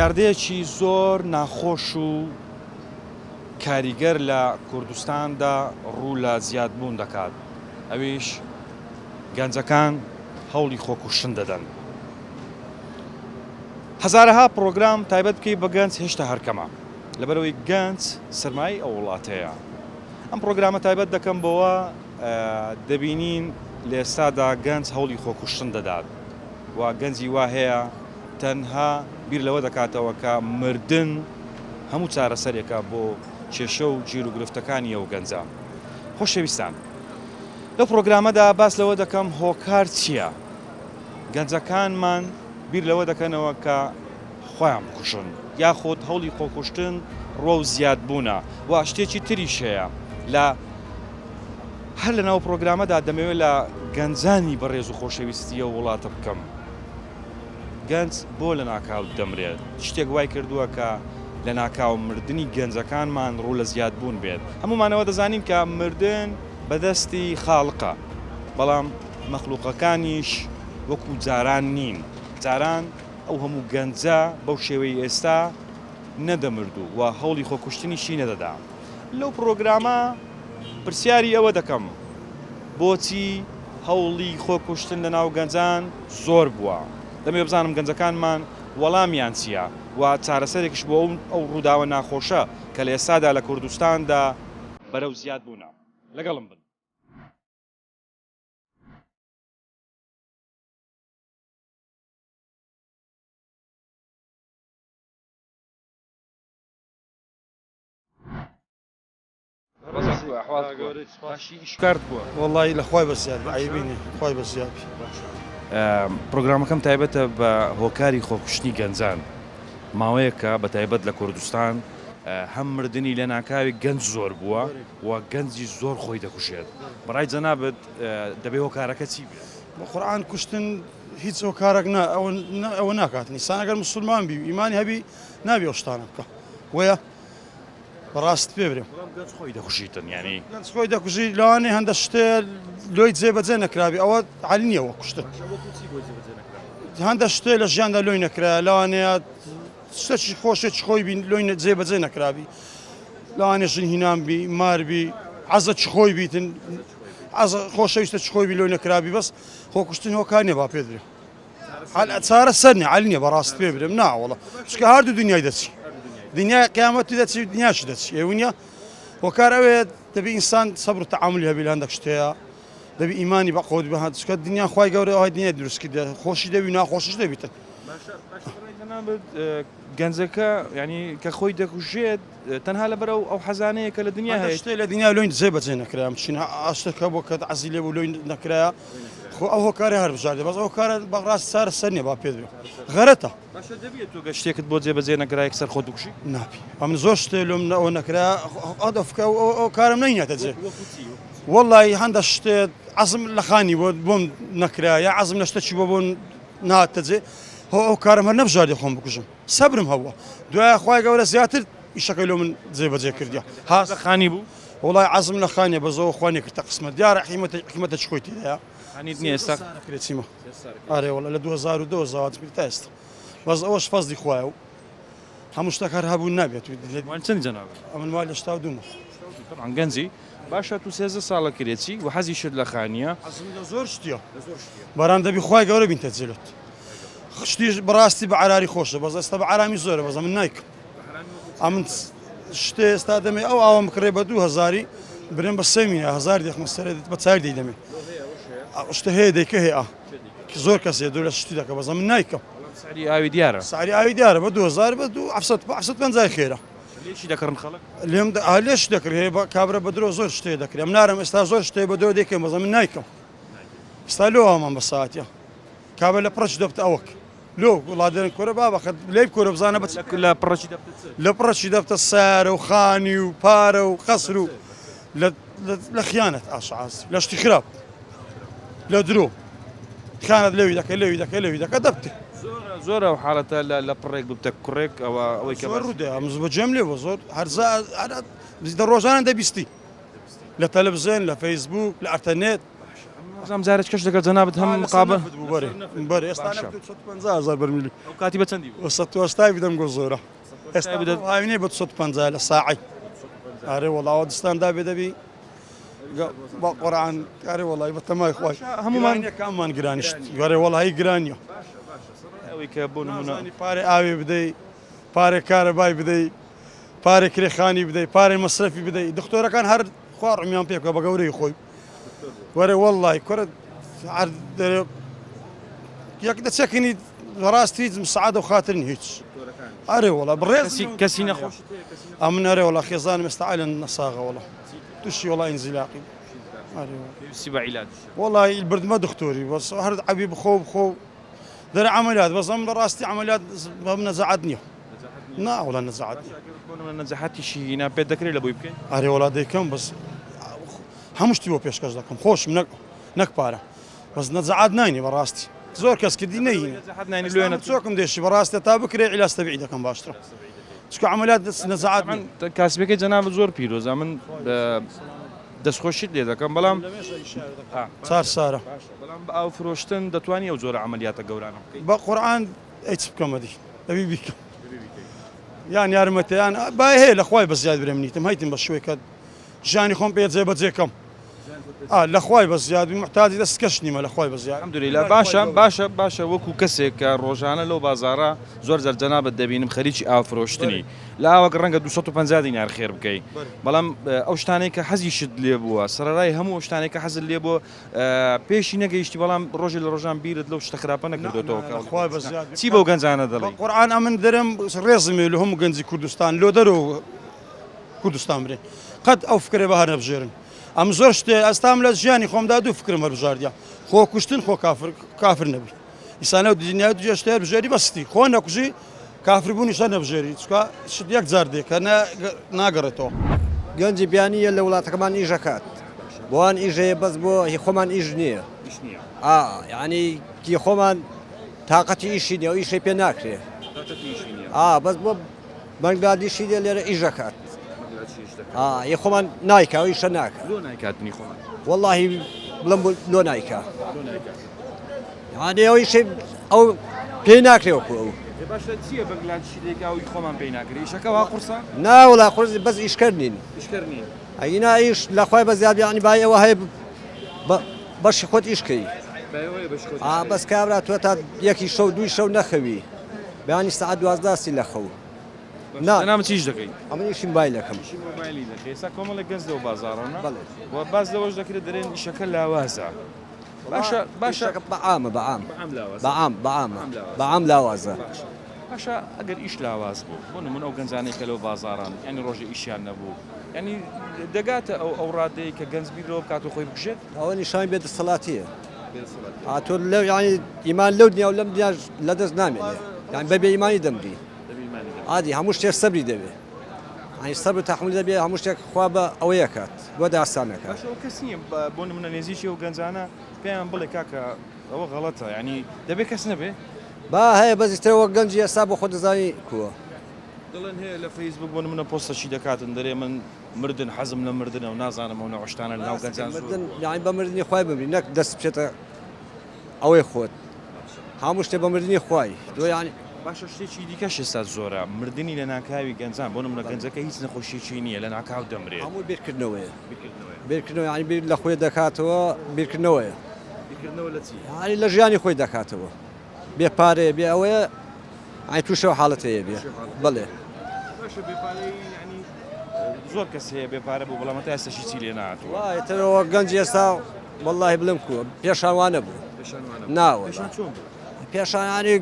دیاردەیەکی زۆر ناخۆش و کاریگەر لە کوردستاندا ڕوو لە زیادبوون دەکات، ئەویش گەنجەکان هەوڵی خۆکوشتن دەدەن. هەزارەها پڕۆگرام تایبەت بکەی بە گەنج هێشتا هەر کەمە، لەبەرئەوەی گەنج سەرمایەی ئەو وڵاتەیە. ئەم پڕۆگرامە تایبەت دەکەم بەوە دەبینین لە ئێستادا گەنج هەوڵی خۆکوشتن دەدات و گەنجی وا هەیە تەنها بیر لەوە دەکاتەوە کە مردن هەموو چارەسەرێکە بۆ کێشە و گیروگرفتەکانی ئەو گەنجە. خۆشەویستان لەو پڕۆگرامەدا باس لەوە دەکەم هۆکار چییە گەنجەکانمان بیر لەوە دەکەنەوە کە خۆیان بکوژن یاخود هەوڵی خۆکوشتن ڕوەو زیادبوونە و شتێکی تریش هەیە لە هەر لە ناو پرۆگرامەدا دەمەوێت لە گەنجانی بەڕێز و خۆشەویستی ئەو وڵاتە بکەم گەنج بۆ لە ناکاو دەمرێت شتێک وای کردووە کە لە ناکاو مردنی گەنجەکانمان ڕوو لە زیادبوون بێت هەمومانەوە دەزانین کە مردن بەدەستی خاڵقە بەڵام مەخلوقەکانیش وەکو جاران نین جاران ئەو هەموو گەنجە بەو شێوەی ئێستا نەدەمرد و و هەوڵی خۆکوشتنیشی نەدەدا. لەو پڕۆگرامە پرسیاری ئەوە دەکەم بۆچی هەوڵی خۆکوشتن لەناو گەنجان زۆر بووە؟ دەمەوێت بزانم گەنجەکانمان وەڵامیان چییە و چارەسەرێکیش بۆ ئەو ڕووداوە ناخۆشە کە لە ئێستادا لە کوردستاندا بەرەو زیادبوونە. لەگەڵم بن. وەڵی لە خوای بەزیاد بە عەیبی نیە خوای بەزیاد بی. پرۆگرامەکەم تایبەتە بە هۆکاری خۆکوشتنی گەنجان ماوەیەکە بە تایبەت لە کوردستان هەم مردنی لە ناکاوی گەنج زۆر بووە و گەنجی زۆر خۆی دەکوژێت بەڕای جەنابت دەبێ هۆکارەکە چی بێت؟ بە قورئان کوشتن هیچ هۆکارێک نا ئەوە ئەوە ناکات ئینسان ئەگەر مسلمان بی و ئیمانی هەبی نابی ئەو شتانە بکە وەیە بەڕاست پێ برێم بەڵام گەنج خۆی دەکوژیتن یعنی گەنج خۆی دەکوژی لەوانەیە هەندە شتێ لۆی جێبەجێ نەکرابی ئەوە عەلی نییە وە کوشتن هەندە شتێ لە ژیاندا لۆی نەکرا لەوانەیە شتێکی خۆشێکی خۆی بین لۆی جێبەجێ نەکرابی لەوانەیە ژن هینان بی مار بی عەزە چ خۆی بیتن عەزە خۆشەویستە چ خۆی بی لۆی نەکرابی بەس خۆکوشتن هۆکار نیە با پێت برێم چارە سەر نیە عەلی نیە بەڕاست پێ برێم ناوەڵە چکە هەردوو دنیای دەچی دنیای قیامەتی دەچی دنیاشی دەچی ئێوە نیە هۆکار ئەوێ دەبی ئینسان سەبر و تەعاملی هەبی لە هەندێک شتەیە دەبی ئیمانی بە قوت بە چکە دنیا خوای گەورە ئەوهای دنیای دروست کردە خۆشی دەبی ناخۆشیش دەبیتن گەنجەکە ینی کە خۆی دەکوژێت تەنها لەبەر ئەو ئەو حەزانەیە کە لە دنیا هەیە. شتێ لە دنیا لۆی جێ بەجێ نەکرا چین ئاشتەکە بۆ کە عەزی لێ بوو لۆی نەکرایە خۆ ئەو هۆکارە هەر بژاردە بەس ئەو کارە بەڕاست چارە سەر نیە با پێت بێ غەرەتە. باشە دەبێت تۆ گەر شتێکت بۆ جێ بەجێ نەکرا یەکسەر خۆت بکوژی؟ نابی ئەمن زۆر شتێ لۆم ئەوە نەکرا ئەدەفکە ئەو کارم نەیناتە جێ وەڵی هەندە شتێ عەزم لە خانی بۆ بۆم نەکرا یا عەزم لە شتەکی بۆ بۆ ناتە جێ هۆ ئەو کارم هەر نەبژاردی خۆم بکوژم. سەبرم هەبووە دوای خوای گەورە زیاتر ئیشەکەی لۆ من جێبەجێ کردیە ها لە خانی بوو وڵای عەزم لە خانیە بەزەوە خوا نەکردە قسمەت دیارە حیمەتە حکمەتە چ خۆی تێدایە خانیت نییە ئێستا کرێچیمە ئارێ وڵا لە 2002 زەواج کرد تا ئێستا بەس ئەوەش فەزلی خوایە و هەموو شتەک هەر هەبوو نابێت وان چەند جەنابت ئەمن وا لە شتا و دوومە طبعا گەنجی باشە تو 13 ساڵە کرێچی و حەزیشت لە خانیە حەزم لە زۆر شتیە بەرام دەبی خوای گەورە بینتە جلت شتیش بەڕاستی بە عەراری خۆشە بەس ئێستا بە عەرامی زۆرە بەس ئەمن نایکەم ئەمن شتێ ئێستا دەمێ ئەو ئاوەم بکڕێ بە دوو هەزاری برێم بە سێ مینە هەزار دێخمە سەرێ بە چار دەیدەمێ ئەو شتە هەیە دەیکە هەیە زۆر کەسێ دوو لە شتی دەکە بەس ئەمن نایکەم سعری ئاوی دیارە سعری ئاوی دیارە بە 2000 بە دوو 750 خێرە لێشی دەکڕن خەڵک لێم لێش دەکرێ بە کابرا بە درۆ زۆر شتێ دەکرێ منارم ئێستا زۆر شتێ بە درۆ دەکەم بەس من نایکەم ئێستا لۆ ئامان بە ساتە کابە لە پڕەچ دەبتە ئەوەک لۆ وڵا دەرن کورە بابە خەت لێی کورە بزانە بە لە پڕەچی دەبتە چ لە پڕەچی دەبتە سارە و خانی و پارە و قەسر و لە لە خیانەت ئاشعاز لە شتی خراپ لە درۆ خیانەت لەوی دەکە لەوی دەکە لەوی دەکە دەبتێ زۆر ئەو حاڵەتە لە لە پڕێک ببتە کوڕێک ئەوە ئەوەی کە زۆر ڕوودە ئەم بەجێم لێ بۆ زۆر هەرزا دە ڕۆژانە دەبیستی لە تەلەڤزیۆن لە فەیسبوک لە ئەتەرنێت. وابزانم جارێکەش لەگەڵ جەنابت هەم مقابە بوو بەرێ بەرێ ئێستا باشە. 250 هەزار بەرمیل ئەو کاتی بە چەندی بوو؟ 180 بدەم گۆ زۆرە ئێستا بدەت. هاوینەی بە 250 لە ساعی ئارێ وەڵا ئەوە دستان دابێ دەبی بە قورئان ئارێ وەڵای بە تەمای خوای هەمومان گرانیەکانمان گرانیشت ئارێ وەڵی گرانیە ئەوەی کە بۆ نمونە نازانی پارێ ئاوێ بدەی پارێ کارەبای بدەی پارێ کرێخانی بدەی پارێ مەسرەفی بدەی دکتۆرەکان هەر خوا ڕمیان پێ بکە بە گەورەی خۆی وەرە وەڵای کورە هەر دەرێ یەک دەچەکنی ڕاستی هیچ مساعدە و خاتر نیە هیچ ئەرێ وەڵا بڕێز کەسی کەسی نەخۆش ئەمن ئەرێ وەڵا خێزانم ئێستا عیلن نەساغە وەڵا تووشی وەڵا ئینزیلاقی ئەرێ وەڵا. پێویستی بە عیلاج وەڵای بردمە دکتۆری بەس هەر عەبی بخۆ بخۆ دەرێ عەمەلیات بەس ئەم بەڕاستی عەمەلیات بەم نەزاعەت نییە نا وەڵا نەزاعەت نییە. بۆ نمونە نەجاحەتیشی هینا پێت دەکرێت لە بۆی بکەی؟ ئەرێ وەڵا دەیکەم بەس هەموو شتی بۆ پێشکەش دەکەم خۆشم نەک نەک پارە بەس نەجاعەت ناینێ بەڕاستی زۆر کەس کردی نەیینێ نەجاحەت ناینێ لۆیە نەچوو. چۆکم دێشی بەڕاستە تا بکرێ عیلاج تەبیعی دەکەم باشترە چونکە عەمەلیات نەجاعەت نییە. کاسبەکەی جەنابت زۆر پیرۆزە من دەستخۆشیت لێ دەکەم بەڵام چار سارە. بەڵام بە ئاو فرۆشتن دەتوانی ئەو جۆرە عەمەلیاتە گەورانە بکەی؟ بە قورعان ئەی چ بکەمە دی ئەبی بیکەم یان یارمەتیان بای هەیە لە خوای بە زیاد برێم نیتم هەیتم بە شوێ کە ژیانی خۆم پێ جێبەجێ کەم لە خوای بە زیاد بی محتاجی دەست کەش نیمە لە خوای بە زیاد. الحمدللە باشە باشە باشە وەکو کەسێک کە ڕۆژانە لەو بازاڕە زۆر جار جەنابت دەبینم خەریکی ئاو فرۆشتنی لە ئاوەک ڕەنگە 250 دینار خێر بکەی بەڵام ئەو شتانەی کە حەزیشت لێ بووە سەرەڕای هەموو ئەو شتانەی کە حەزت لێ بووە پێشی نەگەیشتی بەڵام ڕۆژێ لە ڕۆژان بیرت لەو شتە خراپە نەکردۆتەوە کە چی بەو گەنجانە دەڵێی؟ قورعان ئەمن دەرێم ڕێزم هەیە لە هەموو گەنجی کوردستان لۆ دەرەوە کوردستان برێ قەت ئەو فکرە بە هەر نەبژێرن ئەم زۆر شتێ ئەستام لە ژیانی خۆمدا دوو فکرم هەربژاردە خۆ کوشتن خۆ کافر کافر نەبی ئیسانە و دنیا دوو شتێ بژێری بەستی خۆ نەکوژی کافر بوونیش هەر نەبژێری چونکە شت یەک جار دێ کە ناگەڕێتەوە. گەنجی بیانی یە لە وڵاتەکەمان ئیش ئەکات بۆوان ئیش هەیە بەس بۆ هی خۆمان ئیش نییە ئا یانی کی خۆمان تاقەتی ئیشی نیە و ئیشی پێ ناکرێ ئا بەس بۆ بەنگلادیشی دێ لێرە ئیش ئەکات ئا هی خۆمان نایکا و ئیشە ناکا لۆ نایکات نی خۆمان وەڵاهی بڵێم لۆ نایکا یانی ئەو ئیشەی ئەو پێی ناکرێ وەکو ئەو. ئێ باشە چییە بەنگلادیشی دێکا ئەوی خۆمان پێی ناکرێ ئیشەکە وا قورسە؟ نا وەڵا قورس بەس ئیشکەر نین. ئیشکەر نین. ئەگینا ئیش لە خوای بە زیاد یانی بای ئەوە هەیە بە بەشی خۆت ئیش کەی. بای ئەوە هەیە بەشی خۆت ئیش ئا کەی. بەس کابرا تۆ تا یەکی شەو دووی شەو نەخەوی بەیانی سەعات 12 هەستی لە خەو. نا. جەنابت چ ئیش دەکەی؟ ئەمن ئیشی مۆبایل دەکەم. ئیشی مۆبایلی دەکەی. ئێستا کۆمەڵێک گەنج لەو بازاڕەنە. بەڵێ. و باس لەوەش دەکرێت دەرێن ئیشەکە لاوازە. باشە باشە بە عامە بە عام بە عام بە عامە بە عام لاوازە. باشە ئەگەر ئیش لاواز بوو بۆ نمونە ئەو گەنجانەی کە لەو بازاڕان یانی ڕۆژێ ئیشیان نەبوو یانی دەگاتە ئەو ئەو ڕادەی کە گەنج بیر لەوە بکات و خۆی بکوژێت؟ ئەوە نیشانی بێ دەسەڵاتیە ئا تۆ لەو یانی ئیمان لەو دنیا و لەم دنیاش لە دەست نامێنێ یانی بە بێ ئیمانی دەمری ئادی هەموو شتێک سەبری دەوێ یانی سەبر تەحمول دەبێ هەموو شتێک خوا بە ئەوەیە کات بۆ داستانەکە. باشە ئەوە کەس نییە بۆ نمونە نێزیکی ئەو گەنجانە پێیان بڵێ کاکە ئەوە غەڵەتە یانی دەبێ کەس نەبێ؟ با هەیە بەس ئیتر وەک گەنجی ئێستا بۆ خۆت دەزانی کووە. دەڵێن هەیە لە فەیسبوک بۆ نمونە پۆستەکی دەکاتن دەرێ من مردن حەزم لە مردنە و نازانم ئەو نەوع شتانە لەناو گەنجان زۆر مردن یانی بە مردنی خوای بمری نەک دەست بچێتە ئەوەی خۆت هەموو شتێ بە مردنی خوای تۆ یانی. باشە شتێکی دیکەش ئێستا زۆرە مردنی لەناکاوی گەنجان بۆ نمونە گەنجەکە هیچ نەخۆشیەکی نییە لەناکاو دەمرێت. هەموو بیرکردنەوەیە بیرکردنەوە یانی بیر لە خۆی دەکاتەوە بیرکردنەوەیە. بیرکردنەوە لە چی؟ یانی لە ژیانی خۆی دەکاتەوە بێ پارەیە بێ ئەوەیە یانی تووشی ئەو حاڵەتەیە بێ بەڵێ. باشە بێ پارەیی یانی زۆر کەس هەیە بێ پارە بوو بەڵام هەتا ئێستاشی چی لێ نەهاتووە. وەڵا ئیتر ئەوە گەنجی ئێستا وەڵاهی بڵێم کووە پێشان وا نەبوو. پێشان وا نەبوو. نا وەڵا. پێشان چۆن بوو؟ پێشان یانی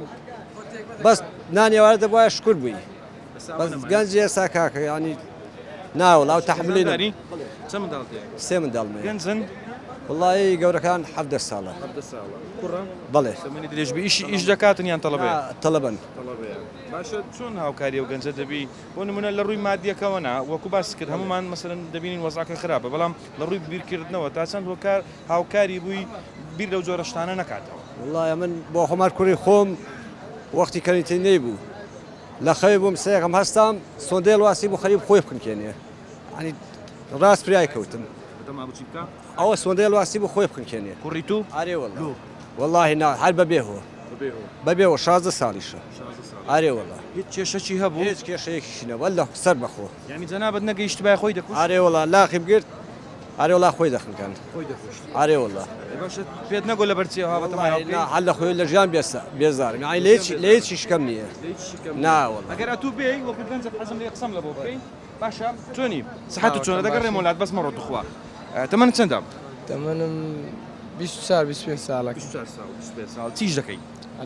بەس نان ئێوارە دەبوایە شکور بووی بەس گەنجی ئێستا کاکە یانی نا وەڵا ئەو تەحملی نەبوو. چەند منداڵت هەیە؟ سێ منداڵم هەیە. گەنجن؟ وەڵایی گەورەکان 17 ساڵە. 17 ساڵە. کوڕە؟ بەڵێ. تەمەنی درێژ بی. ئیشی ئیش دەکاتن یان تەڵەبەیە؟ نا تەڵەبەن. تەڵەبەیە. باشە چۆن هاوکاری ئەو گەنجە دەبی؟ بۆ نمونە لە ڕووی مادیەکەوە نا وەکو باست کرد هەموومان مەسەلەن دەبینین وەزعەکە خراپە بەڵام لە ڕووی بیرکردنەوە تا چەند هۆکار هاوکاری بووی بیر لەو جۆرە شتانە نەکاتەوە؟ وەڵا ئەمن بۆ خۆم هەر کوڕی خۆم وەختی کەرەنتین نەیبوو لە خەوی بووم سەیەکم هەستام سۆندەی هەڵواسی بوو خەریک بوو خۆی بخنکێنێ یانی ڕاست فریای کەوتم. بەتەما بچی بکا؟ ئەوە سۆندەی هەڵواسی بوو خۆی بخنکێنێ. کوڕی تو؟ ئەرێ وەڵا. لۆ؟ وەڵاهی نا هەر بەبێ هۆ. بەبێ هۆ؟ بەبێ هۆ 16 ساڵیشە. 16 ساڵ. ئەرێ وەڵا. هیچ کێشەکی هەبوو؟ هیچ کێشەیەکیشی نەبوو واللە سەر بەخۆ. یانی جەنابت نەگەیشتبایە خۆی دەکوشت؟ ئەرێ وەڵا لاقیم گرت ئەرێ وەڵا خۆی دەخنکاند. خۆی دەکوشت. ئەرێ وەڵا. ئێ باشە پێت نەگۆ لەبەر چی ئەوها بەتەمای وەڵاهی نا هەڵبکەی؟ هەر لە خۆی لە ژیان بێزارم یانی لە هیچ لە هیچیش کەم نییە. لە هیچیشی کەم نییە. نا وەڵا. ئەگەر ئەتوو بێی وەکوو گەنجێک حەزم لێیە قسەم لەبۆ بکەی. باشە چۆنی سحەتت چۆنە دەگەڕێمەوە لات بەس مەڕۆ توخوا تەمەنت چەندە؟ تەمەنم 24 25 ساڵە. 24 ساڵ 25 ساڵ چیش دەکەی؟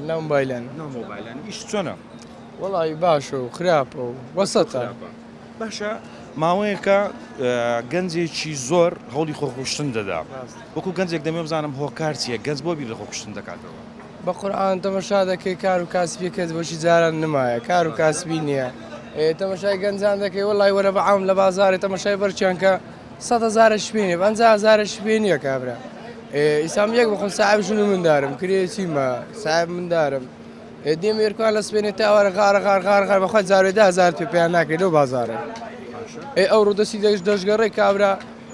ناو مۆبایلان. ناو مۆبایلان ئیش چۆنە؟ وەڵی باشە و خراپە و وەسەتە. باشە ماوەیەکە گەنجێکی زۆر هەوڵی خۆکوشتن دەدا وەکو گەنجێک دەمێ بزانم هۆکار چییە گەنج بۆ بیر لە خۆکوشتن دەکاتەوە؟ بە قورعان تەمەشا دەکەی کار و کاسبیەکەت بۆچی جاران نمایە کار و کاسبی نییە تەمەشای گەنجان دەکەی وەڵی وەرە بە عام لە بازارێ تەمەشای بەرچیان کە 100 هەزارە شوێنێ 50 هەزارە شوێ نییە کابرا ئیسام یەک بخۆم ساحب ژن و مندارم کرێ چیمە ساحب مندارم دێم ئێرکان لە سپێنێ تاوارە غارە غار غار غار بەخوای جارێ 10 هەزار پێ پێیان ناکرێت لەو بازارە ئێ ئەو ڕوو دەستی دەش دەشگەڕێ کابرا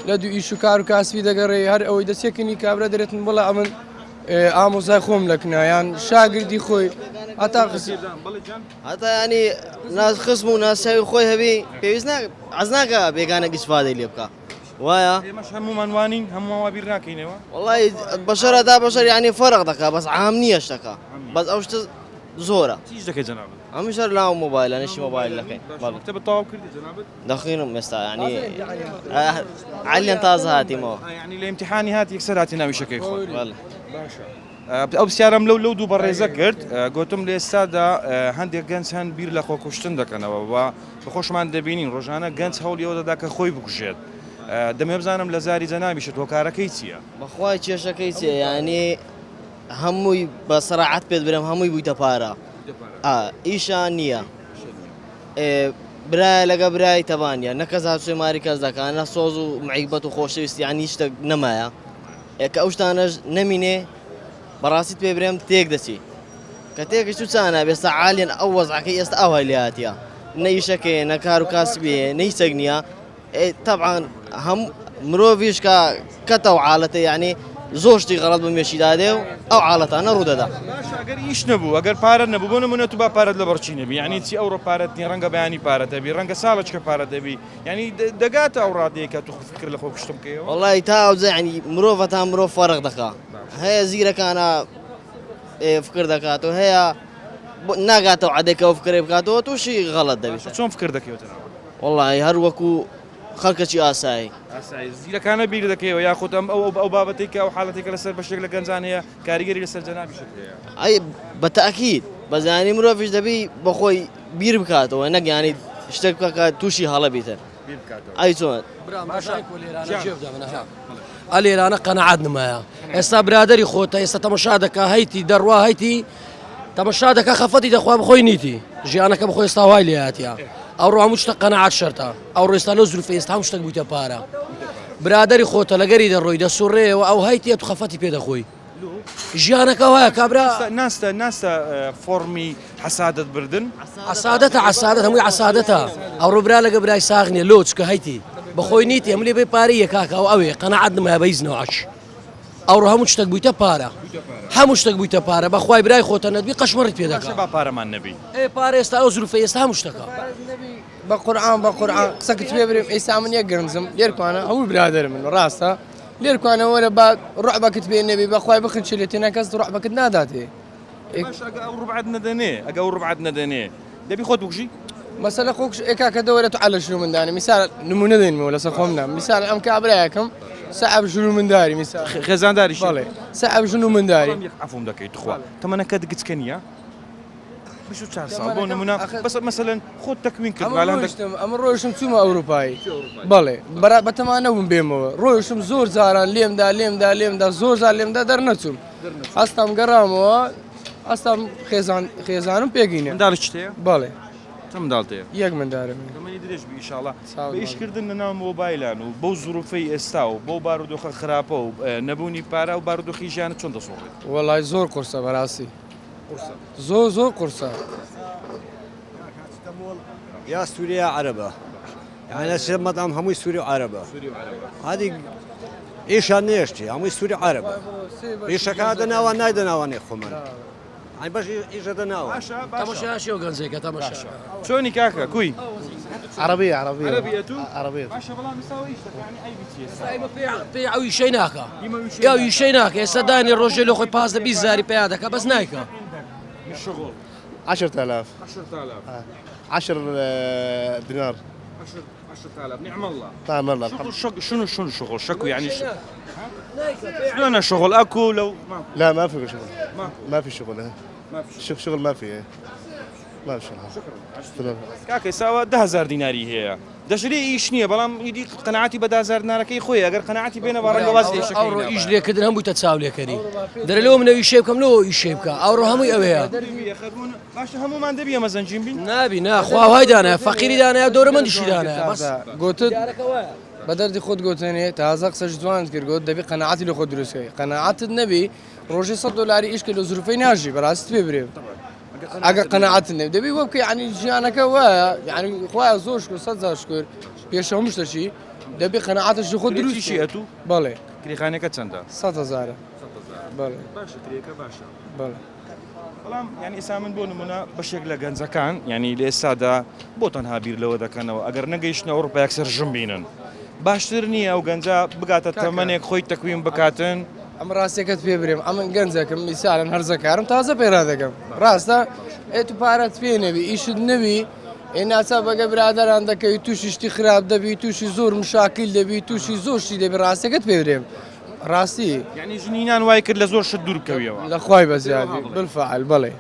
لە دوو ئیش و کار و کاسبی دەگەڕێ هەر ئەوەی دەچێکنی کابرا دەرێتن بڵێ ئەمن ئامۆزای خۆم لەکنە یان شاگردی خۆی هەتا هەتا ینی ناز خزم و ناسیاوی خۆی هەبی پێویست عەز ناکە بێگانە ئیسفادەی لێ بکە وایە ئێمەش هەمومان وانین هەمومان وا بیر ناکەینەوە وەڵی بەشەرە تا بەشەر ینی فەرق دەکا بەس عام نییە شتەکە بەس ئەو شتە زۆرە چیش دەکەی جەنابت؟ ئەمش هەر لاو مۆبایلە نشی مۆبایل دەکەین مەکتەبت تەواو کردی جەنابت؟ دەخوێنم ئێستا ینی عەلیان تازە هاتیمەوە ینی لە ئیمتیحانی هات یەکسەر هاتی ناویشەکەی خۆت باشە ئەو پرسیارم لەو لەو دوو بەڕێزە کرد گوتم لە ئێستادا هەندێک گەنج هەن بیر لە خۆکوشتن دەکەنەوە و بە خۆشمان دەبینین ڕۆژانە گەنج هەوڵی ئەوە دەدا کە خۆی بکوژێت دەمێ بزانم لە زاری جەنابیشت هۆکارەکەی چییە؟ بەخوای کێشەکەی چییە یعنی هەمووی بە سەراعەت پێت برێم هەمووی بوویتە پارە ئیشان نییە برایە لەگە برای تەبانە نە کەس هاوسێ ماری کەس دەکات نە سۆز و معیبەت و خۆشەویستی یان هیچ شتێک نەمایە کە ئەو شتانەش نەمینێ بەڕاستیت پێ برێم تێک دەچی کە تێکش تو چانە بێستا عالیان ئەو وەزعەکەی ئێستا ئاوای لێ هاتیە نە ئیشەکەی نە کار و کاسبیە نە هیچێک نییە تەبعەن هەم مرۆڤیش کە کەتە و عاڵەتە یعنی زۆر شتی غەڵەت بە مێشیدا دێ و ئەو عاڵەتانە ڕوودەدا. باشە ئەگەر ئیش نەبوو ئەگەر پارە نەبوو بۆ نمونە تو با پارەت لەبەر چی نەبی یعنی چی ئەوڕۆ پارەت نیە ڕەنگە بەیانی پارەت هەبی ڕەنگە ساڵێکە پارەت هەبی یعنی دەگاتە ئەو ڕادەیە کە تو فکر لە خۆ کوشتن بکەیەوە؟ وەڵی تا ئەوجا یعنی مرۆڤە تا مرۆڤ فەرق دەکا هەیە زیرەکانە فکر دەکات و هەیە ناگاتەوە عادێکەوە فکرێ بکاتەوە تووشی غەڵەت دەبێت. چۆن فکر دەکەیەوە جەناب؟ وەڵی هەر وەکو خەڵکەکی ئاسایی. ئاسایی زیرەکانە بیر دەکەیەوە یاخود ئەم ئەو ئەو بابەتەی کە ئەو حاڵەتێک کە لەسەر بەشێک لە گەنجان هەیە کاریگەری لەسەر جەنابیشت هەیە؟ ئەی بە تەئکید بەس یانی مرۆڤیش دەبی بە خۆی بیر بکاتەوە نەک یانی شتێک بکا کە تووشی هەڵە بیتن. بیر بکاتەوە. ئەی چۆن؟ برام باشە لێرانە جێ بدە من ها. ئە لێرانە قەناعەت نمایە ئێستا برادری خۆتە ئێستا تەمەشا دەکا هەیتی دەڕوا هەیتی تەمەشا دەکا خەفەتی دەخوا بخۆی نیتی ژیانەکە بخۆی ئێستا وای لێهاتیە ئەوڕۆ هەموو شتە قەناعەت شەرتە ئەوڕۆ ئێستا لەو زروفە ئێستا هەموو شتێک بوویتە پارە برادری خۆتە لەگەری دەڕۆی دەسوڕێەوە ئەو هەیتی ئەتو خەفەتی پێ دەخۆی ژیانەکە وایە کابرا ناستە ناستە فۆڕمی حەسادەت بردن عسادەتە عسادەت هەمووی عسادەتە ئەوڕۆ برا لەگە برای ساغ نیە لۆ چکە هەیتی بەخۆی نیتی هەموو لێ بێ پارەی یە کاکە ئەو ئەوێ قەناعەت نمایە بە هیچ نەوعەک ئەوڕۆ هەموو شتێک بوویتە پارە هەموو شتێک بوویتە پارە بەخوای برای خۆتە نەدبی قەشمەڕیت پێ دەکا با پارەمان نەبی ئێ پارە ئێستا ئەو زروفە ئێستا هەموو شتەکە بە قورعان بە قورعان قسەکت پێ برێم ئێستا من یەک گەنجم لێرکوانە هەموو برادەر من ڕاستە لێرکوانە وەرە با ڕعبەکت پێ نەبی بەخوای بخنچێتێ نە کەس ڕعبەکت ناداتێ باش ئەگە ئەو ڕبعەت نەدەنێ ئەگە ئەو ڕبعەت نەدەنێ دەبی خۆت بکوژی؟ مەسەلە خۆ کوش ئێ کاکە دەوەرە تو عەلە ژن و مندانی میسال نمونە دێنمەوە لەسەر خۆم نا میسال ئەم کابرایەکەم سەعب ژن و منداری میسال خێزانداریش بەڵێ سەعب ژن و منداری بەڵام یەک عەفوم دەکەی توخوا تەمەنەکەت گچکە نییە؟ 24 ساڵ بۆ نمونە بەس مەسەلەن خۆت تەکوین کرد ئەمە ڕۆیشتم ئەمە ڕۆیشتم چوومە ئەوروپایی بەڵێ بەرا بەتەما نەبووم بێمەوە ڕۆیشتم زۆر جاران لێمدا لێمدا لێمدا زۆر جار لێمدا دەرنەچووم هەستام گەڕامەوە ئەستام خێزان خێزانم پێگەینە منداڵی چتەیە بەڵێ چەند منداڵت هەیە یەک مندارم هەیە. تەمەنی درێژ بی ئیشاڵا ساڵ بە ئیشکردن لە ناو مۆبایلان و بەو زروفەی ئێستا و بەو بارودۆخە خراپە و نەبوونی پارە و بارودۆخی ژیانت چۆن دەسوڕێت؟ وەڵای زۆر قورسە بەراستی زۆر زۆر قورسە. یا سووریا عەرەبە. یعنی ئەسێ مەدام هەمووی سووری و عەرەبە هادی ئیشان نێشتی هەمووی سووری عەرەبە ئیشەکە دەناوە نایدەناوانێ خۆمان ئەی بەش ئیشە دەناوە تەماشاشی ئەو گەنجێکە تەماشا چۆنی کاکە کوی عربية عربية عربية تو عربية باشە بەڵام ئێستا ئیش دەکا یعنی عەیبی چییە ئێستا؟ پێی ئەو ئیشەی ناکا ئەو ئیشەی ناکە ئێستا دانی ڕۆژێ لە خۆی پاس لە 20 زاری پیا دەکا بەس نایکا شغل 10000 10000 10 دينار 10000 نعم الله نعم الله الحمد شغل شق شنو شنو شغل شكو يعني ش... شلون شغل اكو لو ماكو لا ما في شغل ماكو ما في شغل اه. ما في شغل شوف شغل ما في اه. ما في شغل شكرا کاکە ئێستا 10000 دیناری هەیە دەشرێ ئیش نییە بەڵام ئیدی قەناعەتی بە 10000 دینارەکەی خۆی ئەگەر قەناعەتی بێنە با ڕەنگە واز لە ئیشەکەی ئەوڕۆ نابایە. ئیش لێکردن هەمووی تە چاو لێکەری دەرێ لەوە منەوی شێ بکەم لەوە ئیشێ بکە ئەوڕۆ هەمووی ئەوەیە دەبی خەربوون باشە هەمومان دەبی ئەمە زەنجین بین نابی نا خوا وای دانایە فەقیری دانایە دەورەمەندیشی دانایە بەس گوتت بە دەردی خۆت گوتنێ تازە قسەش جوانت کرد گوت دەبی قەناعەتی لە خۆت دروست کەی قەناعەتت نەبی ڕۆژێ 100 دلاری ئیش کە لە زروفەی ناژی بەڕاستت پێ برێ ئەگەر قەناعەتت نەبی دەبی وە بکەی یعنی ژیانەکە وایە یعنی خوایە زۆر شکر سەد جار شکر پێش هەموو شتەکی دەبی قەناعەتش لە خۆت دروست کرێچیشی کەی. ئەتوو بەڵێ کرێخانەکە چەندە 100 هەزارە بەڵێ باشە کرێکە باشە بەڵێ بەڵام یعنی ئێستا من بۆ نمونە بەشێک لە گەنجەکان یعنی لە ئێستادا بۆ تەنها بیر لەوە دەکەنەوە ئەگەر نەگەیشتنە ئەوروپا یەکسەر ژن بینن باشتر نییە ئەو گەنجە بگاتە تەمەنێک خۆی تەکوین بکاتن ئەم ڕاستیەکەت پێ برێم ئەمن گەنجەکەم میسالن هەرزەکارم تازە پێرا دەکەم ڕاستە ئێ تو پارەت پێ نەبی ئیشت نەبی ئێ ناچا بەگە برادران دەکەوی تووشی شتی خراپ دەبی تووشی زۆر مشاکل دەبی تووشی زۆر شتی دەبی ڕاستەکەت پێ برێم ڕاستی یعنی ژنینان وای کرد لە زۆر شت دوور بکەویەوە لە خوای بەزیادی بالفعل بەڵێ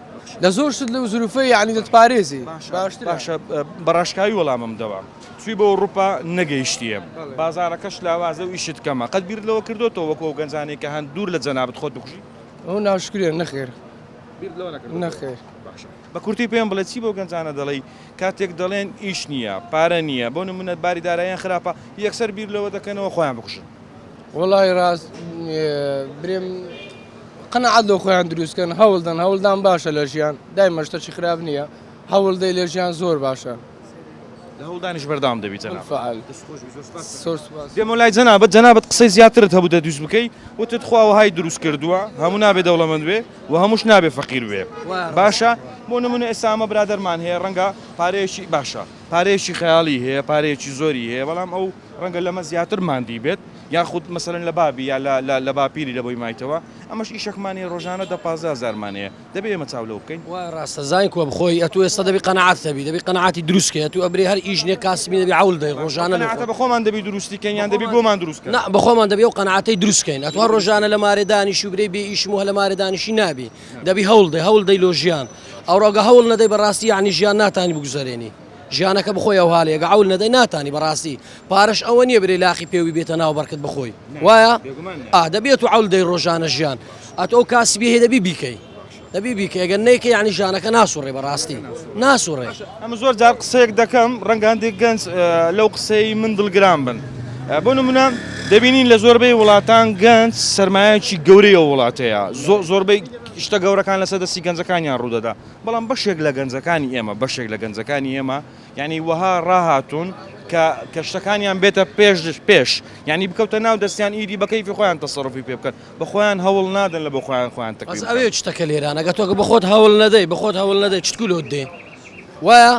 لە زۆر شت لەو زروفەی یعنی دەتپارێزی باشترە. باشە بەڕاشکاوی وەڵامم دەوە چوی بۆ ئەوروپا نەگەیشتیە بازارەکەش لاوازە و ئیشت کەمە قەت بیر لەوە کردوتەوە وەکو ئەو گەنجانەی کە هەن دوور لە جەنابت خۆت بکوژی ئەو ناشکرێ نەخێر بیر لەوە نەکردووە نەخێر باشە بە کورتی پێم بڵێ چی بەو گەنجانە دەڵێی کاتێک دەڵێن ئیش نییە پارە نییە بۆ نمونە باری داراییان خراپە یەکسەر بیر لەوە دەکەنەوە خۆیان بکوژن وەڵی ڕاست برێم قەناعەت لۆ خۆیان دروست کەن هەوڵدەن هەوڵدان باشە لە ژیان دایمە شتەکی خراپ نییە هەوڵ دەی لە ژیان زۆر باشە. لە هەوڵدانیش بەردەوام دەبی جەناب. بالفعل. زۆر سوپاس. دێمەوە لای جەنابت، جەنابت قسەی زیاترت هەبوو دەدوست بکەی، وتت خوا وەهای دروست کردووە هەموو نابێ دەوڵەمەند بێ و هەمووش نابێ فەقیر بێ. باشە بۆ نمونە ئێستا ئەمە برادەرمان هەیە ڕەنگە پارەیەکی باشە پارەیەکی خەیاڵی هەیە پارەیەکی زۆری هەیە بەڵام ئەو ڕەنگە لەمە زیاتر ماندی بێت یاخود مەسەلەن لە بابی یا لە باپیری لە بۆی مایتەوە ئەمەش ئیشەکمان هەیە ڕۆژانە دە 15 هەزارمان هەیە دەبێ ئێمە چاو لەوە بکەین. وایە ڕاستە زانین کوە بخۆی ئەتوو ئێستا دەبی قەناعەتت هەبی دەبی قەناعەتی دروست کەی ئەتوو ئەبرێ هەر ئیش نیە کاسبی نەبی عەول دەی ڕۆژانە لۆ قەناعەتە خۆت بە خۆمان دەبی دروستی کەین یان دەبی بۆمان دروست کەن؟ نا بە خۆمان دەبی ئەو قەناعەتەی دروست کەین ئەتوو هەر ڕۆژانە لە مارێ دانیشی و برێی بێ ئیشم و هە لە مارێ دانیشی نابی دەبی هەوڵ دەی هەوڵ دەی لۆ ژیان ئەوڕۆ گە هەوڵ نەدەی بەڕاستی یەعنی ژیان ناتانی بگوزەرێنی ژیانەکە بخۆی ئەو هالەیە گە عەول نەدەی ناتانی بەڕاستی پارەش ئەوە نیە برێ لاقی پێوی بێتە ناو بەرکت بخۆی وایە ئا دەبی ئەتوو عەول دەی ڕۆژانە ژیان ئەتوو ئەو کاسبیە هەیە دەبی بیکەی دەبی بیکەی ئەگەر نەیکەی یانی ژیانەکە ناسوڕێ بەڕاستی ناسوڕێ. ئەمە زۆر جار قسەیەک دەکەم ڕەنگە هەندێک گەنج لەو قسەی من دڵگران بن بۆ نمونە دەبینین لە زۆربەی وڵاتان گەنج سەرمایەکی گەورەی ئەو وڵاتەیە زۆربەی شتە گەورەکان لەسەر دەستی گەنجەکانیان ڕوودەدا بەڵام بەشێک لە گەنجەکانی ئێمە بەشێک لە گەنجەکانی ئێمە یعنی وەها ڕاهاتوون کە کە شتەکانیان بێتە پێش پێش یعنی بکەوتە ناو دەستیان ئیدی بە کەیفی خۆیان تەسەروفی پێ بکەن بە خۆیان هەوڵ نادەن لە بۆ خۆیان خۆیان تەکوین بەس بکەن. ئەوێ شتەکە لێرانە گە تۆ گە بەخۆت هەوڵ نەدەی بەخۆت هەوڵ نەدەی چتکو لۆت دێ وایە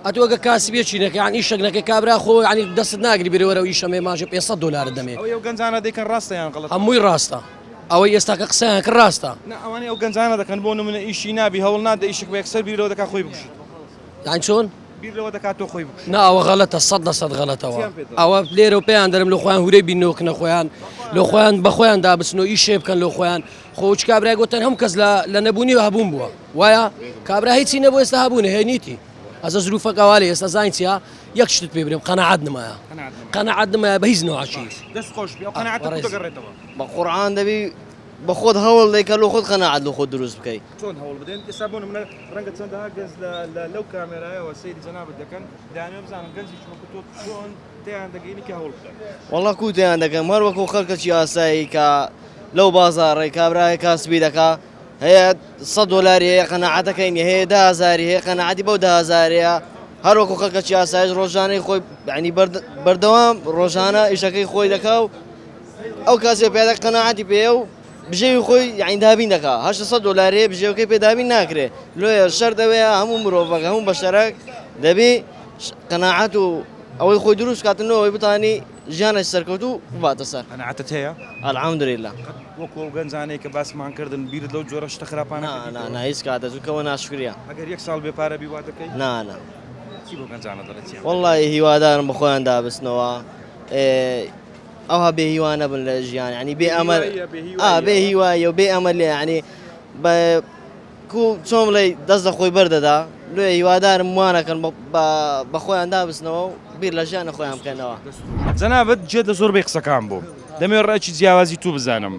ئەتۆ گە کاسبیەکی نەکەی یان ئیشەک نەکەی کابرا خۆ یانی دەستت ناگری برێ وەرە ئیشەم هەیە مانگێ 500 دۆلارت دەمێ. ئەوەی ئەو گەنجانە دەیکەن ڕاستە یان غەڵەتە؟ هەمووی ڕاستە ئەوەی ئێستا کە قسەیان کرد ڕاستە. نا ئەوانەی ئەو گەنجانە دەکەن بۆ نمونە ئیشی نابی هەوڵ نادە ئیشک بە یەکسەر بیر لەوە دەکا خۆی بکوژیت. یانی چۆن؟ بیر لەوە دەکات تۆ خۆی بکوژی. نا ئەوە غەلەتە سەد لە سەد غەلەتەوە چیان پێ دەڵێی؟ ئەوە لێرە و پێیان دەرم لۆ خۆیان هورەی بینەوە کنە خۆیان لۆ خۆیان بە خۆیان دا بچن و ئیشێ بکەن لۆ خۆیان خۆ هیچ کابرای گۆتەن هەموو کەس لە لە نەبوونی و هەبوون بووە وایە کابرا هیچی نەبوو ئێستا هەبوونە هەیە نیتی ئەزە زروفەکە وا لێ ئێستا زانین چیە یەک شتت پێ برێم قەناعەت نمایە قەناعەت نمایە بە هیچ نەوعەکی دەست خۆش بی ئەو قەناعەتە کو دەگەڕێتەوە؟ بە قورعان دەبی بە خۆت هەوڵ دەی کە لۆ خۆت قەناعەت لۆ خۆت دروست بکەی. چۆن هەوڵ بدەین ئێستا بۆ نمونە ڕەنگە چەندەها گەنج لە لە لەو کامێرایەوە سەیری جەنابت دەکەن دەیانەوێت بزانن گەنجێکی وەکو تۆ چۆن تێیان دەگەینی کە هەوڵ بدەن. وەڵا کوو تێیان دەگەم هەر وەکو خەڵکەکی ئاسایی کە لەو بازاڕەی کابرایە کاسبی دەکا هەیە سەد دۆلاری هەیە قەناعەتەکەی نیە هەیە دە هەزاری هەیە قەناعەتی بەو دە هەزارەیە. هەر وەکو خەڵکەکی ئاسایش ڕۆژانەی خۆی یعنی بەردەوام ڕۆژانە ئیشەکەی خۆی دەکا و ئەو کاسێ پیادە قەناعەتی پێیە و بژێوی خۆی یعنی دابین دەکا 800 دلارێ بژێوەکەی پێ دابین ناکرێ لۆیە شەر دەوێ هەموو مرۆڤەکە هەموو بەشەرەک دەبی قەناعەت و ئەوەی خۆی دروست کاتن ئەوەی بتانی ژیانێکی سەرکەوتوو بباتە سەر. قەناعەتت هەیە؟ الحمدللە. قەت وەکو ئەو گەنجانەی کە باسمان کردن بیرت لەو جۆرە شتە خراپانە کردیتەوە؟ نا نا نا هیچ کاتێ چونکە ئەوە ناشکریە. ئەگەر یەک ساڵ بێ پارە بی وا دەکەی؟ نا نا. چی بەو گەنجانە دەڵێی چیان بکەن؟ وەڵڵاهی هیوادارم بە خۆیان دابچنەوە ئەوها بێ هیوا نەبن لە ژیان یانی بێ ئەمەل ئا بێ هیواییە و بێ ئەمەلیە یانی بە کو چۆن بڵێی دەست لە خۆی بەردەدا لۆیە هیوادارم وانەکەن بە خۆیان دابچنەوە و بیر لە ژیانی خۆیان بکەنەوە. جەنابت جێت لە زۆربەی قسەکان بوو دەمەوێت ڕایەکی جیاوازی تو بزانم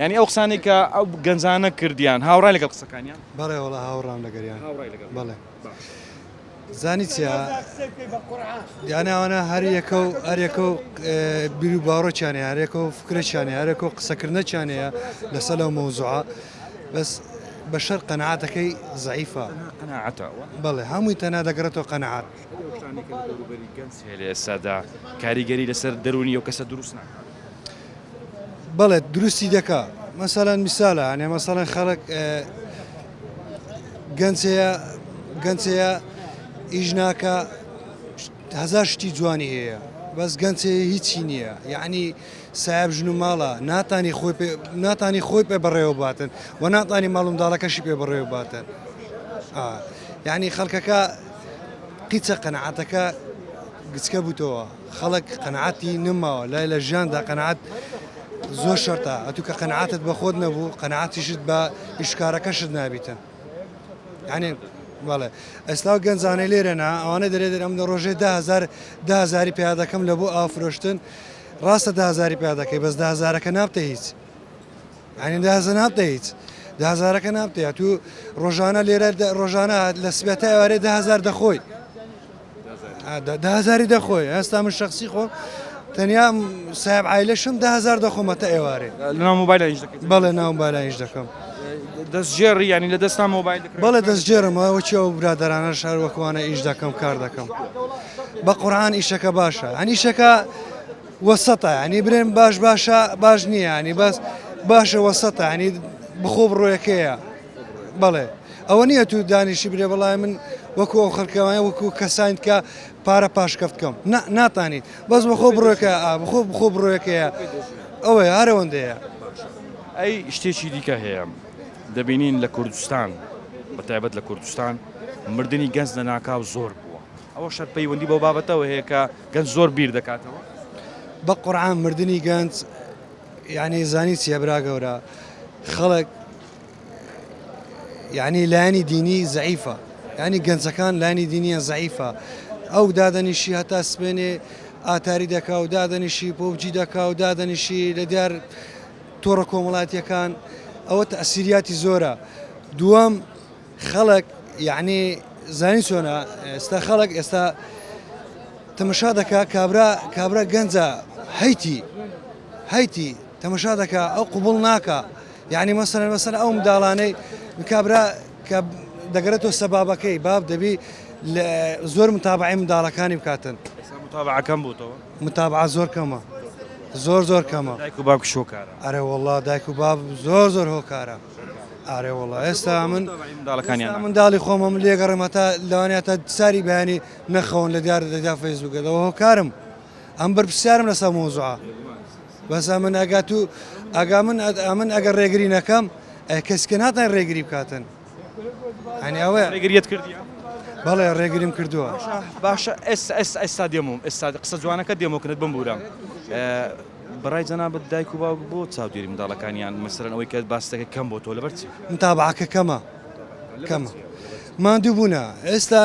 یانی ئەو قسانەی کە ئەو گەنجانە کردیان هاوڕای لەگەڵ قسەکانیان؟ بەڵێ وەڵا هاوڕام لەگەریان بەڵێ. زانی چیە یانە ئەوانە هەر یەکە و هەر یەکە و بیر و باوەڕێکیان هەیە هەر یەکە و فکرێکیان هەیە هەر یەکە و قسەکردنێکیان هەیە لەسەر لەو مەوزوعە بەس بەشەر قەناعەتەکەی زەعیفە قەناعەتە بەڵێ هەمووی تەنها دەگەڕێتەوە قەناعەت. ئەو شتانەی کە لە دەوروبەری گەنج هەیە لە ئێستادا کاریگەری لەسەر دەروونی ئەو کەسە دروست ناکات؟ بەڵێ دروستی دەکا مەسەلەن میسالە یانێ مەسەلەن خەڵک گەنج هەیە گەنج هەیە ئیش ناکە هەزار شتی جوانی هەیە بەس گەنج هەیە هیچی نییە یعنی سایب ژن و ماڵە ناتانی خۆی پێ ناتانی خۆی پێ بەڕێوە باتن و ناتانی ماڵ و منداڵەکەشی پێ بەڕێوە باتن یعنی خەڵکەکە قیچە قەنەعاتەکە گچکە بووتەوە خەڵک قەناعەتی نەماوە لای لە ژیاندا قەناعەت زۆر شەرتە ئەتوو کە قەناعەتت بە خۆت نەبوو قەناعەتیشت بە ئیشکارەکەشت نابیتن یعنی بەڵێ ئێستا گەنجانەی لێرە نا ئەوانە دەرێ دەرم لە ڕۆژێ دههزار دههزاری پیا دەکەم لە بۆ ئافرۆشتن ڕاستە دههزاری پیا دەکەی بەس دههزارەکە نابتە هیچ یعنی دههزار نابتە هیچ دههزارەکە نابتە تو ڕۆژانە لێرە ڕۆژانە لە سبێ تا ئێوارێ دههزار دەخۆی دههزاری دەخۆی ئێستا من شخصی خۆم تەنیا سایب عیلەشم دههزار دەخۆمە تا ئێوارێ لەناو مۆبایل ئیش دەکەیت بەڵێ ناو مۆبایل ئیش دەکەم دەستگێڕی ینی لە دەستان مۆبایل دەکڕی؟ بەڵێ دەستگێڕم وەکی ئەو برادەرانەش هەر وەکوانە ئیش دەکەم کار دەکەم بە قورعان ئیشەکە باشە هەنی ئیشەکە وەسەتە ینی برێن باش باشە باش نییە ینی بەس باشە وەسەتە ینی بخۆ بڕۆیەکەیە بەڵێ ئەوە نییە تو دانیشی برێ بەڵای من وەکو ئەو خەڵکەوانە وەکو کەسانت کە پارە پاشکەفت کەم نا ناتانیت بەس بەخۆ بڕۆکە بخۆ بخۆ بڕۆیەکەیە ئەوەیە هەرەوەندەیە. ئەی شتێکی دیکە هەیە دەبینین لە کوردستان بە تایبەت لە کوردستان مردنی گەنج لە ناکاو زۆر بووە ئەوە شەر پەیوەندی بەو بابەتەوە هەیە کە گەنج زۆر بیر دەکاتەوە؟ بە قورعان مردنی گەنج یعنی زانی چیە برا گەورە خەڵک یعنی لایەنی دینی زەعیفە یعنی گەنجەکان لایەنی دینیان زەعیفە ئەو دادەنیشی هەتا سپێنێ ئاتاری دەکا و دادەنیشی پۆبجی دەکا و دادەنیشی لە دیار تۆڕە کۆمەڵاتیەکان ئەوە تەسیریاتی زۆرە دووەم خەڵک یعنی زانی چۆنە ئێستا خەڵک ئێستا تەمەشا دەکا کابرا کابرا گەنجە هەیتی هەیتی تەمەشا دەکا ئەو قوبڵ ناکا یعنی مەسەلەن مەسەلەن ئەو منداڵانەی کابرا کە دەگەرێتەوە سەبابەکەی باب دەبی زۆر متابعی منداڵەکانی بکاتن متابعەکەم بووتەوە متابعە زۆر کەمە زۆر زۆر کەمە دایک و باوک شۆکارە ئەرێ والله دایک و باب زۆر زۆر هۆکارە ئارێ وڵا ئێستا من منداڵەکانیان منداڵی خۆمم لێگەڕم هەتا لەوانەیە تا ساری بەیانی نەخەون لە دیار دەدا فەیسبووکەوە هۆکارم ئەم بەرپرسیارم لەسەر مەوزوعە بەس ئەمن ئەگا تو ئەگا من ئەمن ئەگەر ڕێگری نەکەم کەس کە ناتان ڕێگری بکاتن ئەنی ئەوە ڕێگریت کردی بەڵێ ڕێگریم کردووە باشە ئێستا ئێستا ئێستا دێموم ئێستا قسە جوانەکە دێمۆکنت بمبورە بەڕای جەنابت دایک و باوک بۆ چاودێری منداڵەکانیان مەسەرەن ئەوەی کە باستەکە کەم بۆ تۆ لەبەر چی متابعەکە کەمە کەمە ماندوو بوونە ئێستا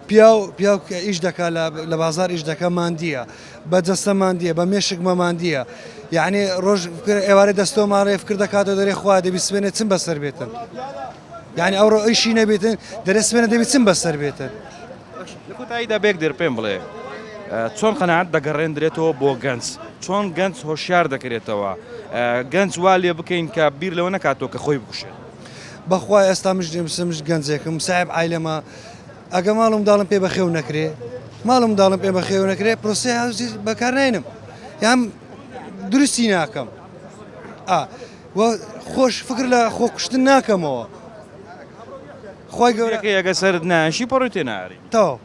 پیاو پیاو کە ئیش دەکا لە بازار ئیش دەکا ماندیە بە جەستە ماندیە بە مێشک مەماندیە یعنی ڕۆژ ئێوارە دەستۆ ماڵێ فکر دەکاتەوە دەرێ خوا دەبی سوێنێ چم بەسەر بێتن یعنی ئەوڕۆ ئیشی نەبێتن دەرێ سوێنە دەبی چم بەسەر بێتن لە کۆتاییدا بێک دێر پێم بڵێ چۆن قەناعەت دەگەڕێندرێتەوە بۆ گەنج چۆن گەنج هۆشیار دەکرێتەوە گەنج وا لێ بکەین کە بیر لەوە نەکاتەوە کە خۆی بکوشێت بەخوا ئێستا مش دێمسمش گەنجێکم ساحب عیلەمە. ئەگە ماڵ و منداڵم پێ بەخێو نەکرێ ماڵ و منداڵم پێ بەخێو نەکرێ پرۆسەی هاوزی بەکار ناینم یان دروستی ناکەم ئا و خۆش فکر لە خۆکوشتن ناکەمەوە خی گەورەکەی ئەگە سەرت ناشی پەڕی تێ ناری تەواو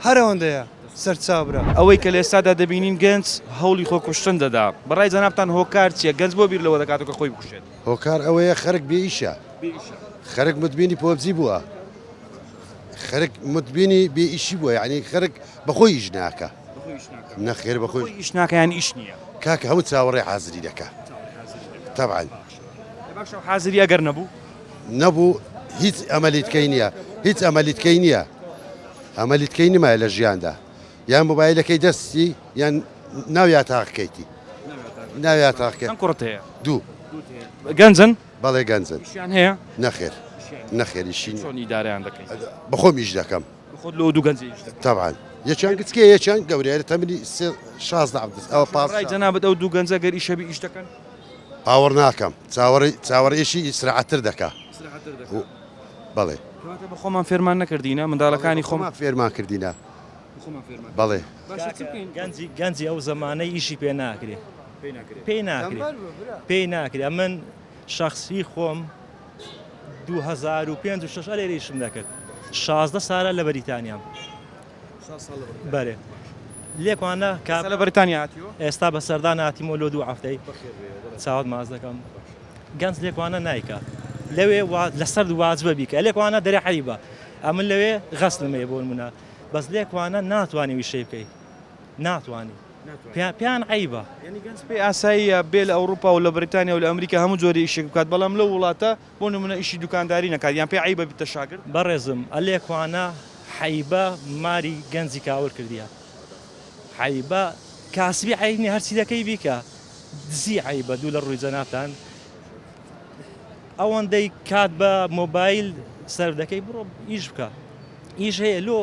هەر ئەوەندەیە سەرچاو برا. ئەوەی کە لە ئێستادا دەبینین گەنج هەوڵی خۆکوشتن دەدا، بەڕای جەنابتان هۆکار چیە گەنج بۆ بیر لەوە دەکاتەوە کە خۆی بکوژێت؟ هۆکار ئەوەیە خەرک بێ ئیشە خەرک متبینی پۆبجی بووە خەرک متبینی بێ ئیشی بووە یعنی خەرک بەخۆی ئیش ناکە نەخێر بەخۆی ئیش ناکە یان ئیش نییە کاکە هەموو چاوەڕێ حازری دەکا تەبعەن باشە حازری ئەگەر نەبوو نەبوو هیچ ئەمەلیتکەی نییە هیچ ئەمەلیتکەی نییە ئەمەلیتکەی نمایە لە ژیاندا یان مۆبایلەکەی دەستی یان ناو یاتاقەکەیتی ناو یاتاقەکە چەند کوڕت هەیە؟ دوو گەنجن؟ بەڵێ گەنجن. ئیشیان هەیە؟ نەخێر نەخێر ئیشی نیە. چۆن ئیدارەیان دەکەی؟ بەخۆم ئیش دەکەم. بەخۆت لۆ دوو گەنجە ئیش دەکەی؟ تەبعەن یەکیان گچکەیە یەکیان گەورەیە لە تەمەنی سێ 16 حەڤدە ئەوە پازدە. ڕای جەنابت ئەو دوو گەنجە گەر ئیش هەبی ئیش دەکەن؟ باوەڕ ناکەم چاوەڕێی چاوەڕێی ئیشی ئیسراحەتتر دەکا. ئیسراحەتتر دەکا. بەڵێ. کەواتە بە خۆمان فێرمان نەکردینە منداڵەکانی خۆمان فێرمان کردینە. بەڵێ. باشە چ بکەین؟ گەنجی گەنجی ئەو زەمانەی ئیشی پێ ناکرێ پێی ناکرێ پێی ناکرێ ئەمن شەخسی خۆم 2005 و 6 ئەلێرە ئیشم دەکرد 16 سالە لە بەریتانیام بەرێ لێکوانە کە لە بەریتانیا هاتیوە ئێستا بە سەردان هاتیمەوە لۆ دوو هەفتەی چاوت ماز دەکەم گەنج لێکوانە نایکا لەوێ لەسەر واجبە بیکە لێکوانە دەرێ عەیبە ئەمن لەوێ غەسلم هەیە بۆ نمونە بەس لێکوانە ناتوانانی ویشەی بکەی ناتوانانی پێیان عەیبە. یانی گەنج پێی ئاساییە بێ لە ئەوروپا و لە بەریتانیا و لە ئەمریکا هەموو جۆری ئیشێک بکات بەڵام لەو وڵاتە بۆ نمونە ئیشی دوکانداری نەکات یان پێی عەیبە ببتە شاگرد؟ بەڕێزم ئەلێکوانە حەیبە ماری گەنجی کاول کردیە حەیبە کاسبی عەیب نیە هەرچی دەکەی بیکە دزی عەیبە دوو لە ڕووی جەنابتان ئەوەندەی کات بە مۆبایل سەرف دەکەی بڕۆ ئیش بکە ئیش هەیە لۆ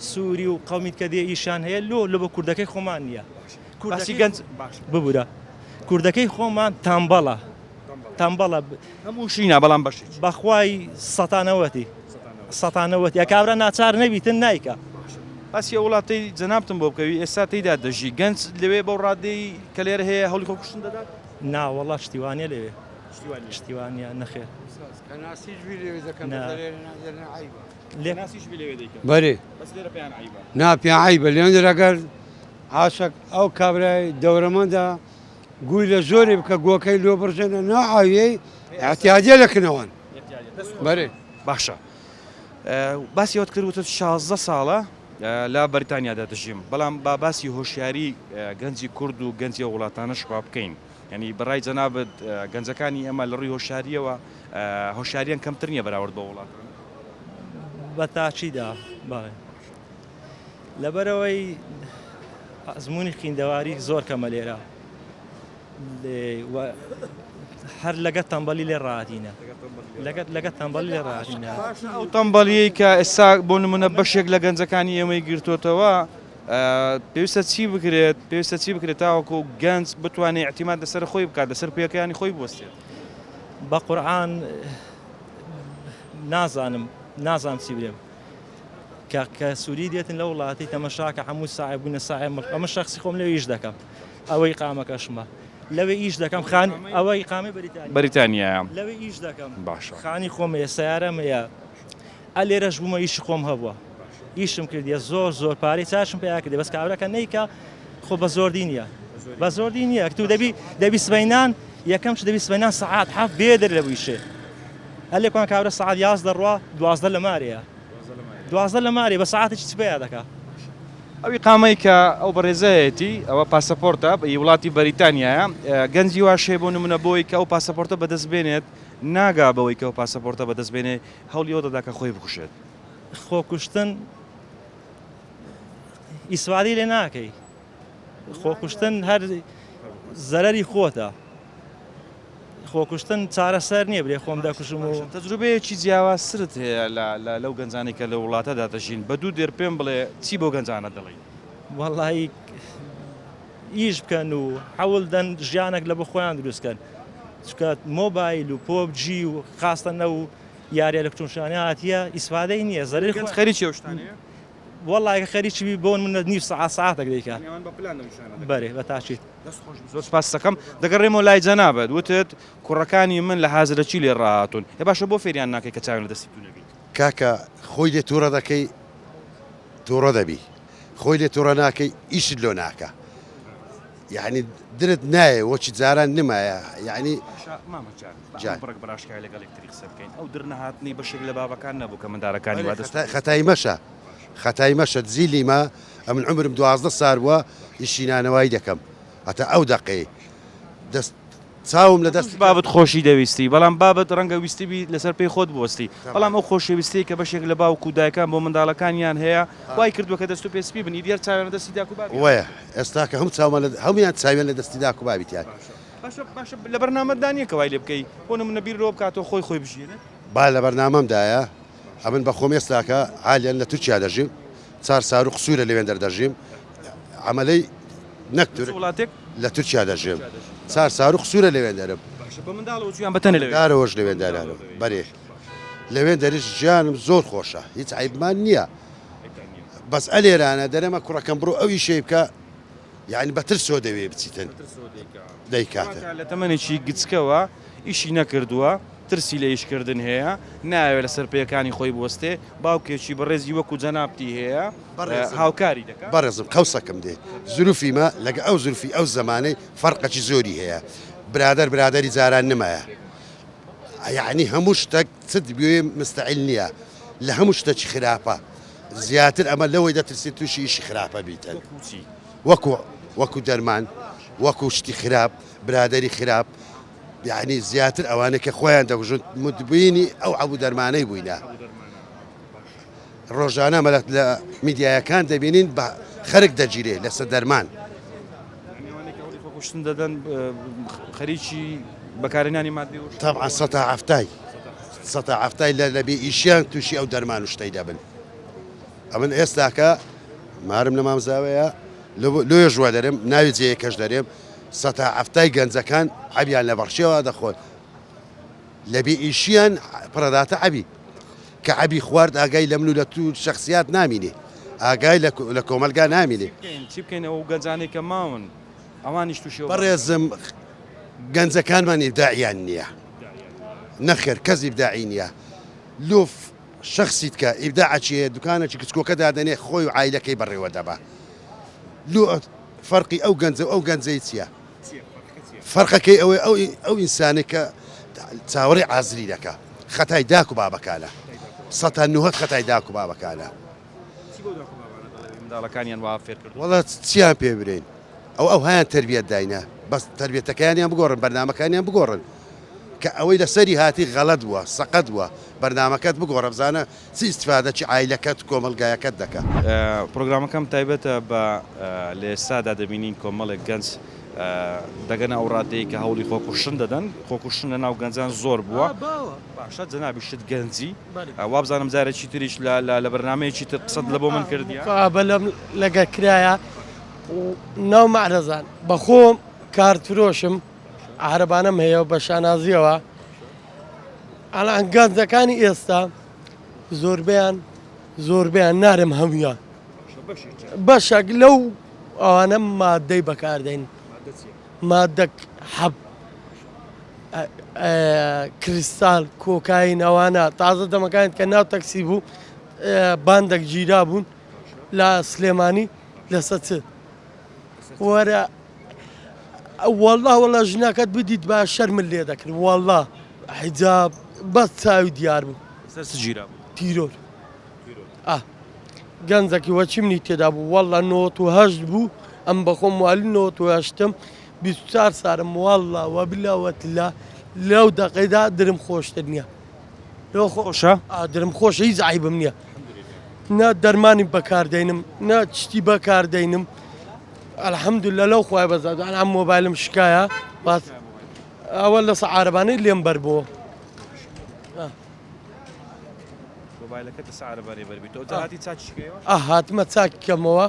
سووری و قومیت کە دێ ئیشان هەیە لۆ لە بە کوردەکەی خۆمان نییە کوردەکەی گەنج ببوورە کوردەکەی خۆمان تەمبەڵە تەمبەڵە هەمووشی نا بەڵام بەشێک بەخوای سەتانەوەتی سەتانەوەتی یا کابرا ناچار نەبیتن نایکە. باسی ئەو وڵاتەی جەنابتم بۆ بکەوی ئێستا تێیدا دەژی گەنج لەوێ بەو ڕادەی کە لێرە هەیە هەوڵی خۆکوشتن دەدات؟ نا وەڵا شتی وا نیە لەوێ شتی وا نیە نەخێر. کەناسیش بی لەوێ دەکەن نا. بەس لێرە نا لێرە عەیبە. لێ کەناسیش بی لەوێ دەیکەن بەرێ. بەس لێرە پێیان عەیبە. نا پێیان عەیبە لێندەر ئەگەر عاشق ئەو کابرای دەورەمەندە گوی لە زۆرێ بکە گۆکەی لۆ بڕژێنە نا عاویەی ئیعتیادیە لە کنەوەن. بەرێ. باشە باسی ئەوەت کرد وتت 16 ساڵە لە بەریتانیادا دەژیم بەڵام با باسی هۆشیاری گەنجی کورد و گەنجی ئەو وڵاتانەش با بکەین یعنی بەڕای جەنابت گەنجەکانی ئێمە لە ڕووی هۆشیاریەوە هۆشیاریان کەمتر نییە بەراورد بە وڵاتان بە تاچیدا بەڵێ لەبەرەوەی ئەزمموی خیندەواری زۆر کەمە لێرە هەر لەگە تەمبەلی لێ ڕاتینە لەگەت لەگە تەمبەلی لێ ڕاتینە ئەو تەمبەلیەی کە ئێستا بۆ نمونە بەشێک لە گەنجەکانی ئێمەی گرتوتەوە پێویستە چی بکرێت پێویستە چی بکرێت تاوەکو گەنج بتوانێت اعتیماد لەسەر خۆی بکات لەسەر پێەکانی خۆی بوەستێت بە قورآن نازانم نازانم چی برێم کە کە سووری دێتن لە وڵاتی تەمەشاکە هەموو ساعی بوونە ساعی مڵک ئەمە شخصی خۆم لەوێ ئیش دەکەم ئەوەی قامەکەشمە لەوێ ئیش دەکەم خان ئەوەی قامی بەریتانیا بەریتانیا لەوێ ئیش دەکەم باشە خانی خۆم هەیە سیارەم هەیە ئە لێرەش بوومە ئیشی خۆم هەبووە ئیشم کردیە زۆر زۆر پارەی چاشم پیا کردی بەس کابراکە نیکە خۆ بە زۆر دی نییە بە زۆر دی نییە تو دەبی دەبی سبەینان یەکەم چ دەبی سبەینان سەعات حەفت بێ دەر لە بوویشێ هەلێکوان کابرا سەعات 11 ڕوا 12 لە مارەیە 12 لە مارێ بە سەعاتێکی چ پیا دەکا ئەو ئیقامەی کە ئەو بەڕێزە هەیەتی ئەوە پاسەپۆرتە ی وڵاتی بەریتانیایە، گەنجی واش هەیە بۆ نمونە بۆی کە ئەو پاسەپۆرتە بەدەست بێنێت ناگا بەوەی کە ئەو پاسەپۆرتە بەدەست بێنێ هەوڵی ئەوە دەدا کە خۆی بکوژێت. خۆکوشتن ئیسفادەی لێ ناکەی خۆکوشتن هەر زەرەری خۆتە. خۆکوشتن چارەسەر نییە برێ خۆم دەکوژم و. تەجروبەیەکی جیاوازترت هەیە لە لە لەو گەنجانەی کە لەو وڵاتەدا دەژین بە دوو دێر پێم بڵێ چی بەو گەنجانە دەڵێی؟ وەڵایی ئیش بکەن و حەول دەن ژیانێک لە بۆ خۆیان دروست کەن چونکە مۆبایل و پۆبجی و خاستە نەو. یاری ئەلکترۆنشانە هاتیە ئیسفادەی نییە زەرەری گەنج خەریکی ئەو شتانەیە؟ وەڵا ئەگەر خەریکی بی بۆ نمونە نیو سەعات سەعاتێک دەیکا. یانی ئەوان بە پلان ئەو ئیشانە دەکەن. بەرێ بە تاکید. دەست خۆش بی زۆر سوپاست دەکەم. دەگەڕێمەوە لای جەنابت وتت کوڕەکانی من لە حازرەچی لێ ڕاهاتوون ئێ باشە بۆ فێریان ناکەی کە چاویان لە دەستی تو نەبیت؟ کاکە خۆی لێ توڕە دەکەی توڕە دەبی خۆی لێ توڕە ناکەی ئیشت لۆ ناکا یعنی درت نایە وەکی جاران نمایە یعنی باشە مامە جان با ئەم بڕێک بەڕاشکاوی لەگەڵ یەکتری قسە بکەین ئەو درنەهاتنەی بەشێک لە بابەکان نەبوو کە مندارەکانی وا دەست خەتای مەشە خەتای مەشە جیلی مە ئەمن عومرم 12 سار بووە ئیشی نانەوایی دەکەم هەتا ئەو دەقەی دەست چاوم لە دەست بابت خۆشی دەویستی بەڵام بابت ڕەنگە ویستبی لەسەر پێی خۆت بوەستی بەڵام ئەو خۆشەویستیەی کە بەشێک لە باوک و دایکان بۆ منداڵەکانیان هەیە وای کردووە کە دەست و پێ سپی بن ئیدی هەر چاویان لە دەستی داک و بابیان. وەیە ئێستا کە هەموو چاومان لە هەموویان چاویان لە دەستی داک و بابیتیان. باشە باشە لە بەرنامەتدا نییە کە وای لێ بکەی بۆ نمونە بیر لەوە بکاتەوە خۆی خۆی بژیێنێت؟ با لە بەرنامەمدایە ئەمن بە خۆم ئێستاکە عالیەن لە تورکیا دەژیم چار سار و قسوورە لەوێندەر دەژیم عەمەلەی نەک تورک وڵاتێک لە تورکیا دەژێم چار سار و قسوورە لەوێن دەرم باشە بە منداڵەوە چوویان بە تەنێ لەوێ دارەوەش لەوێن دارم بەرێ لەوێن دەریش ژیانم زۆر خۆشە هیچ عیبمان نییە بەس ئەلێرانە دەرێمە کوڕەکەم بڕۆ ئەو ئیشەی بکە یعنی بە ترسۆ دەوێ بچیتن دەیکاتن. لە تەمەنێکی گچکەوە ئیشی نەکردووە، ترسی لە ئیشکردن هەیە، نایەوێت لەسەر پێیەکانی خۆی بوەستێ، باوکێکی بەڕێزی وەکو جەنابتی هەیە هاوکاری دەکات. بەڕێزم قەوسەکم دێ زروفی مە لەگە ئەو زروفی ئەو زەمانەی فەرقەکی زۆری هەیە برادەر برادەری جاران نمایە یەعنی هەموو شتەک چت بوێ مستعیل نیە لە هەموو شتەکی خراپە زیاتر ئەمە لەوەی دەترسین تووشی ئیشی خراپە بیتن وەکو وەکو دەرمان وەکو شتی خراپ برادری خراپ یعنی زیاتر ئەوانەی کە خۆیان دەکوژن مدبینی ئەو عەبو دەرمانەی بووینە ڕۆژانە مەلەت لە میدیایەکان دەبینین بە خەرک دەگیرێ لەسەر دەرمان. خۆکوشتن دەدەن خەریکی بەکارهێنانی مادەی هۆشبەر. تەبعەن سەتا حەفتای سەتا حەفتای لە لە بێ ئیشیان تووشی ئەو دەرمان و شتەی دەبن. ئەمن ئێستاکە مارم لە مامزاوەیە لۆیەش وا دەرێم ناوی جێیەکەش دەرێم سەتا حەفتای گەنجەکان عەبیان لە بەڕشێوە دەخۆن. لە بێ ئیشیان پڕەداتە عەبی کە عەبی خوارد ئاگای لە من و لە تو شەخسیات نامینێ ئاگای لە کۆمەلگا نامینێ. چی بکەین ئەو گەنجانەی کە ماون ئەوانیش توشی ئەو بەڕێزم گەنجەکانمان ئیبداعیان نییە نەخێر کەس ئیبداعی نییە لۆف شەخسی تکە ئیبداعەکی هەیە دوکانێکی کچکۆکە دادەنێ خۆی و عایلەکەی بەڕێوە دەبا لۆ فەرقی ئەو گەنجە و ئەو گەنجەی چییە؟ فەرقەکەی ئەوەیە ئەو ئەو ئینسانەی کە چاوەڕێی عازری دەکا خەتای داک و بابەکانە سەتا نوهەت خەتای داک و بابەکانە. چی بەو داک و بابانە دەڵێی منداڵەکانیان وا فێر کردوون؟ وەڵا چیان پێ برێین ئەو ئەوهایان تەربیەت داینە بەس تەربیەتەکەیانیان بگۆڕن بەرنامەکانیان بگۆڕن کە ئەوەی لەسەری هاتی غەڵەت بووە سەقەت بووە بەرنامەکەت بگۆڕە بزانە چ ئیستفادەکی عایلەکەت کۆمەڵگایەکەت دەکا؟ پرۆگرامەکەم تایبەتە بە لە ئێستادا دەبینین کۆمەڵێک گەنج دەگەنە ئەو ڕادەی کە هەوڵی خۆکوشتن دەدەن، خۆکوشتن لە ناو گەنجان زۆر بووە، باشە جەنابیشت گەنجی وابزانم جارێکی تریش لە بەرنامەیەکی تر قسەت لە بۆ من کردیە. مقابەلەم لەگە کرایە ناو مەعرەزان بەخۆم کارت فرۆشم عارەبانەم هەیە بە شانازیەوە ئەلان گەنجەکانی ئێستا زۆربەیان زۆربەیان نارم هەموویان بەشەک لەو ئەوانە مادەی بەکاردەین مادە حەب کریستال کۆکاین ئەوانە تازە دەمەکان کە ناو تەکسی بوو باندەک گیرا بوون لە سلێمانی لەسەر چ وەرە واللە واللە ژنەکەت بدیت با شەرمت لێ دەکرد واللە حیجاب بەس چاوی دیار بوو سەر چ گیرا بوو تیرۆر ئا گەنجەکی وەچی منی تێدا بوو واللە 98 بوو ئەم بەخۆم والی 98م 24 سارم واللە وەبلا وەتلا لەو دەقەیدا درم خۆشتر نییە لەو خۆشە ئا درم خۆشە هیچ عیبم نییە نە دەرمانی بەکاردەینم نە چتی بەکاردەینم الحمدللە لەو خوای بەزاد ئەم مۆبایلم شکایە باس ئەوە لە سەعارەبانەی لێم بەر بۆ مۆبایلەکەت لە سەعارەبانەی بەر بیتەوە جا هاتی چاکی کەیەوە ئا هاتمە چاکی کەمەوە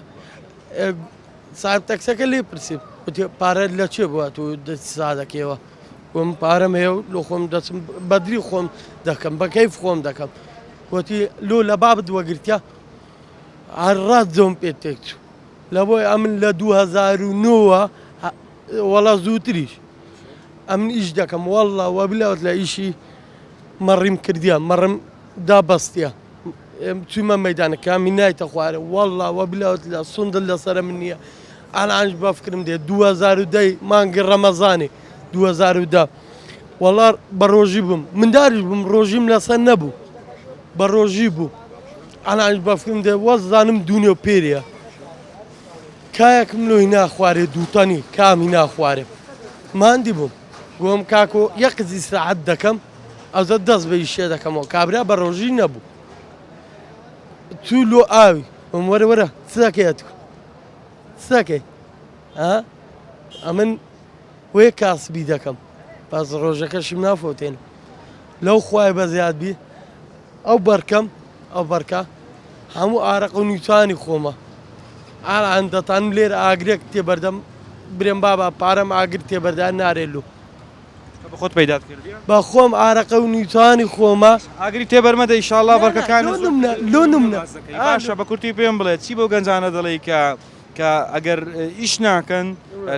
ساحب تەکسەکە لێ پرسیم وتی پارە لە چێ بووە تو دەستی سادەکەیەوە. گۆم پارەم هەیە و لۆ خۆم دەچم بەدری خۆم دەکەم بە کەیف خۆم دەکەم گۆتی لۆ لە بابت وەگرتیا هەر ڕاست جۆم پێ تێک چوو لە بۆی ئەمن لە 2009 وەڵا زووتریش ئەمن ئیش دەکەم واللە وەبلەوت لە ئیشی مەڕیم کردیە مەڕم دابەستیە چوومە مەدانە کامی نایتە خوارێ واللە وەبلەوت لە سندل لەسەرە من نییە ئالانش بەفکرم دێ 2010 مانگی ڕەمەزانێ 2010 وەڵا بە ڕۆژی بووم منداریش بووم ڕۆژیم لەسەر نەبوو بە ڕۆژی بوو ئالانش بەفکرم دێ وەزانم دوونێ و پێریە کایەکم لۆی ناخوارێ دووتەنی کامی ناخوارێ ماندی بووم گۆم کاکۆ یەک قز ئیسراحەت دەکەم ئەوجا دەست بە ئیشێ دەکەمەوە کابرا بە ڕۆژی نەبوو تو لۆ ئاوی وم وەرە وەرە چ دەکەی ئەتو چ دەکەی ها ئەمن وێ کاسبی دەکەم بەس ڕۆژەکەشیم نافەوتێنم لەو خوای بەزیاد بی ئەو بەرکەم ئەو بەرکە هەموو ئارەق و نیوچانی خۆمە ئالان دەتانم لێرە ئاگرێک تێبەردەم برێم بابا پارەم ئاگر تێبەردا نارێلو بە خۆت پەیدات کردیە؟ بە خۆم ئارەقە و نیوچانی خۆمە. ئاگری تێبەرمەدە ئیشاڵڵا بەرکەکانت لۆ نمنە لۆ نمنە. باشە بە کورتی پێم بڵێ چی بەو گەنجانە دەڵێی کە کە ئەگەر ئیش ناکەن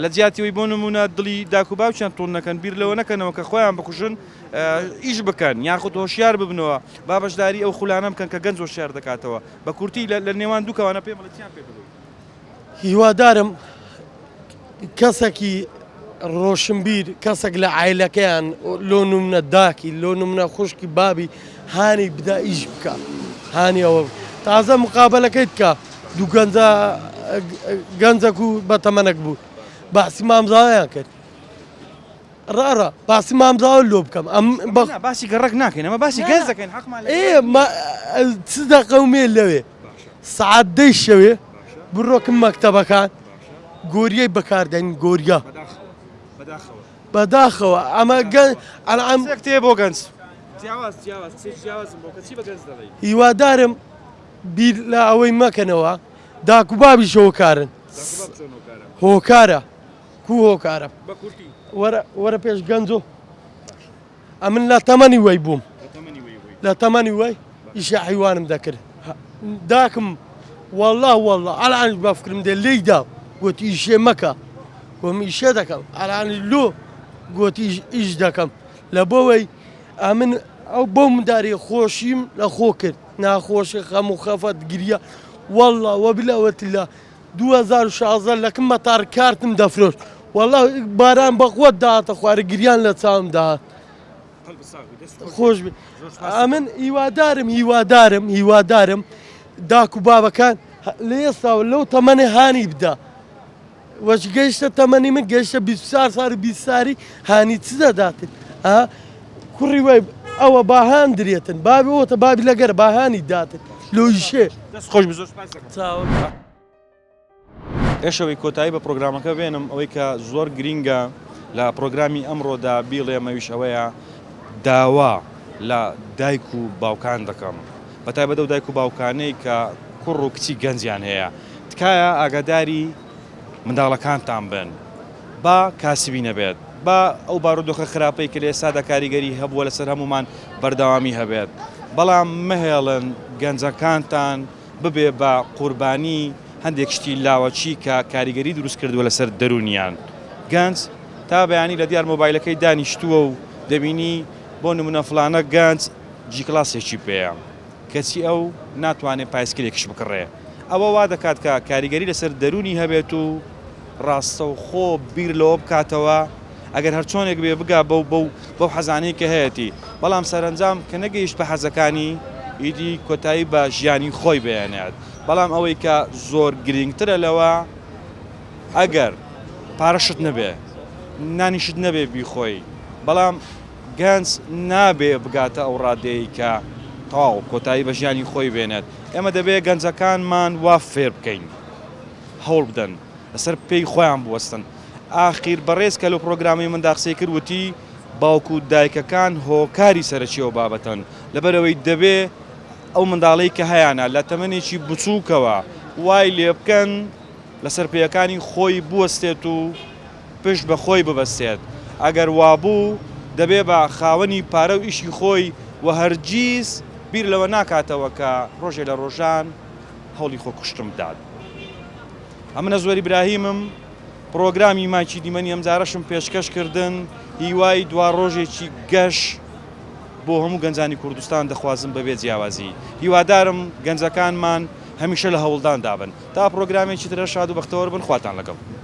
لە جیاتی ئەوەی بۆ نمونە دڵی داک و باوکیان توند نەکەن بیر لەوە نەکەنەوە کە خۆیان بکوژن ئیش بکەن یاخود هۆشیار ببنەوە با بەشداری ئەو خولانە بکەن کە گەنج هۆشیار دەکاتەوە بە کورتی لە نێوان دوو کەوانە پێم بڵێ چیان پێ دەڵێی؟ هیوادارم کەسەکی ڕۆشنبیر کەسێک لە عایلەکەیان لۆ نمونە داکی لۆ نمونە خوشکی بابی هانی بدا ئیش بکە هانی ئەوە تازە مقابلەکەی بکە دوو گەنجە گەنجەک و بە تەمەنەک بوو باسی مامزایان کرد ڕاڕا باسی مامزاوە لۆ بکەم ئەم باسی گەڕک ناکەین ئەمە باسی گەنج دەکەین حەقمان ئێ چ دەقەومێ لەوێ سعات دەی شەوێ بڕۆکم مەکتەبەکان گۆریەی بەکاردەین گۆریە بەداخەوە ئەمە گەن ئەلعام تێ بۆ گەنج جیاواز جیاواز جیاوازم بۆ کەچی بە گەنج دەڵێی هیوادارم بیر لە ئەوەی مەکەنەوە داک و بابیش هۆکارن هۆکارە کو هۆکارە وەرە وەرە پێش گەنجۆ ئەمن لە تەمەنی وەی بووم لە تەمەنی وەی ئیشە حیوانم دەکرد داکم والله والله ئەلان بە فکرم دێ لێی دا گوتی ئیشێ مەکە گۆم ئیشێ دەکەم ئەلان لۆ گوتی ئیش دەکەم لە بۆوەی ئەمن ئەو بەو منداری خۆشیم لە خۆ کرد ناخۆشی خەم و خەفەت گریە والله وبلا وتلا 2016 لەکم مەتار کارتم دەفرۆشت والله باران بەقوەت داهاتە خوارە گریان لە چاوم داهات خۆش بێ ئەمن هیوادارم هیوادارم هیوادارم داک و بابەکان لە ئێستاوە لەو تەمەنێ هانی بدا وەش گەیشتە تەمەنی من گەیشتە 24 سال و 20 سالی هانی چ دەداتن ئا کوڕی وای ئەوە باهان درێتن بابی ئەوەتە بابی لەگەر باهانی داتن لۆیشێ دەست خۆش بێ زۆر سوپاس دەکەم. چاو. پێش ئەوەی کۆتایی بە پرۆگرامەکە بێنم ئەوەی کە زۆر گرینگە لە پرۆگرامی ئەمڕۆدا بیڵێم ئەویش ئەوەیە داوا لە دایک و باوکان دەکەم بە تایبەت ئەو دایک و باوکانەی کە کوڕ و کچی گەنجیان هەیە تکایە ئاگاداری منداڵەکانتان بن با کاسبی نەبێت با ئەو بارودۆخە خراپەی کە لە ئێستادا کاریگەری هەبووە لەسەر هەمومان بەردەوامی هەبێت بەڵام مەهێڵن گەنجەکانتان ببێ بە قوربانی هەندێک شتی لاوەکی کە کاریگەری دروست کردووە لەسەر دەروونیان. گەنج تا بەیانی لە دیار مۆبایلەکەی دانیشتووە و دەبینی بۆ نمونە فڵانە گەنج جی کڵاسێکی پێیە کەچی ئەو ناتوانێ پایسکلێکیش بکڕێ. ئەوە وا دەکات کە کاریگەری لەسەر دەروونی هەبێت و ڕاستەوخۆ بیر لەوە بکاتەوە ئەگەر هەرچۆنێک بێ بگا بەو بەو بەو حەزانەی کە هەیەتی بەڵام سەرەنجام کە نەگەیشت بە حەزەکانی ئیدی کۆتایی بە ژیانی خۆی بێنێت بەڵام ئەوەی کە زۆر گرینگترە لەوە ئەگەر پارەشت نەبێ نانیشت نەبێ بیخۆی بەڵام گەنج نابێ بگاتە ئەو ڕادەیە کە تەواو کۆتایی بە ژیانی خۆی بێنێت ئێمە دەبێ گەنجەکانمان وا فێر بکەین هەوڵ بدەن لەسەر پێی خۆیان بوەستن. ئاخیر بەڕێز کە لەو پڕۆگرامەی مندا قسەی کرد وتی باوک و دایکەکان هۆکاری سەرەکی ئەو بابەتەن لەبەرئەوەی دەبێ ئەو منداڵەی کە هەیانە لە تەمەنێکی بچووکەوە وای لێبکەن لەسەر پێیەکانی خۆی بوەستێت و پشت بە خۆی ببەستێت. ئەگەر وابوو دەبێ بە خاوەنی پارە و ئیشی خۆی و هەرگیز بیر لەوە ناکاتەوە کە ڕۆژێ لە ڕۆژان هەوڵی خۆکوشتن بدات. ئەمن ئەزوەر ئیبراهیمم، پڕۆگرامی مایکی دیمەنی ئەمجارەشم پێشکەش کردن، هیوای دواڕۆژێکی گەش بۆ هەموو گەنجانی کوردستان دەخوازم بەبێ جیاوازی. هیوادارم گەنجەکانمان هەمیشە لە هەوڵداندا بن. تا پڕۆگرامێکی تر هەر شاد و بەختەوەر بن، خواتان لەگەڵ.